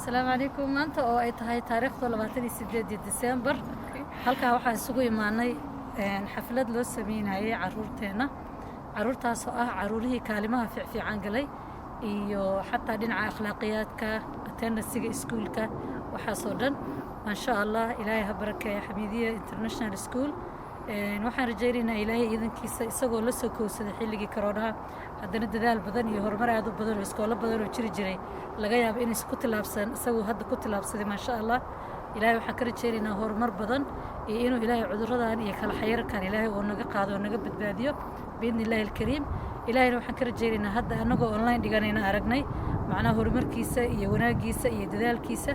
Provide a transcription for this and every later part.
Asalaamu calaykum. Maanta oo ay tahay taariikhda 28-dii Disembar, halkaa waxaan isugu imaanay xaflad loo sameynayay caruurteenna, caruurtaasoo ah caruurihii kaalimaha fiicfiican galay iyo xataa dhinaca akhlaaqiyaadka, attendance-iga iskuulka, waxaasoo dhan. Maasha Allah, Ilaahay ha barakeeya Xamiidiya International School. Waxaan rajaynaynaa Ilaahay iidankiisa, isagoo la soo kowsaday xilligii koroonaha, haddana dadaal badan iyo horumar aad u badan oo iskoolo badan oo jiri jiray laga yaabo inaysan ku tillaabsan, isagoo hadda ku tillaabsaday. Maasha Allah, Ilaahay waxaan ka rajaynaynaa horumar badan iyo inuu Ilaahay cudurradan iyo kala xayirkan Ilaahay uu naga qaado oo naga badbaadiyo, biidni Illaahi alkariim. Ilaahayna waxaan ka rajaynaynaa, hadda annagoo online dhiganayna aragnay macnaha horumarkiisa iyo wanaaggiisa iyo dadaalkiisa,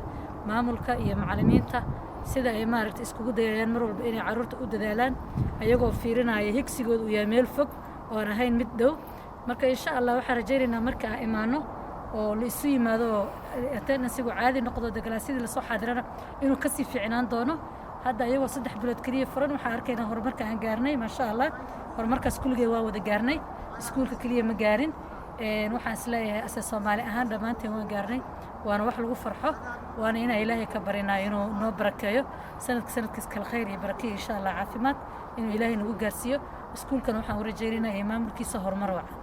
maamulka iyo macallimiinta sida ay maaragtay iskugu dayayaan mar walba inay carruurta u dadaalaan, ayagoo fiirinaya higsigooda uu yahay meel fog oo aan ahayn mid dhow. Marka insha Allah waxaan rajaynaynaa marka aan imaano oo la isu yimaado oo attendance-igu caadi noqdo, class-yadii lasoo xaadirana, inuu kasii fiicnaan doono. Hadda ayagoo 3 bilood keliya furan, waxaan arkaynaa horumarka aan gaarnay. Maasha Allah, horumarkaas kulligee waa wada gaarnay, iskuulka keliya ma gaarin. Waxaan isleeyahay ase Soomaali ahaan dhammaanteen waan gaarnay, waana wax lagu farxo, waana inaa Ilaahay ka barinaa inuu noo barakeeyo sanadka sanadkiis kala khayr iyo barakeeyo, insha Allah caafimaad inuu Ilaahay nagu gaarsiiyo. Iskuulkana waxaan u rajaynaynaa iyo maamulkiisa horumar wacan.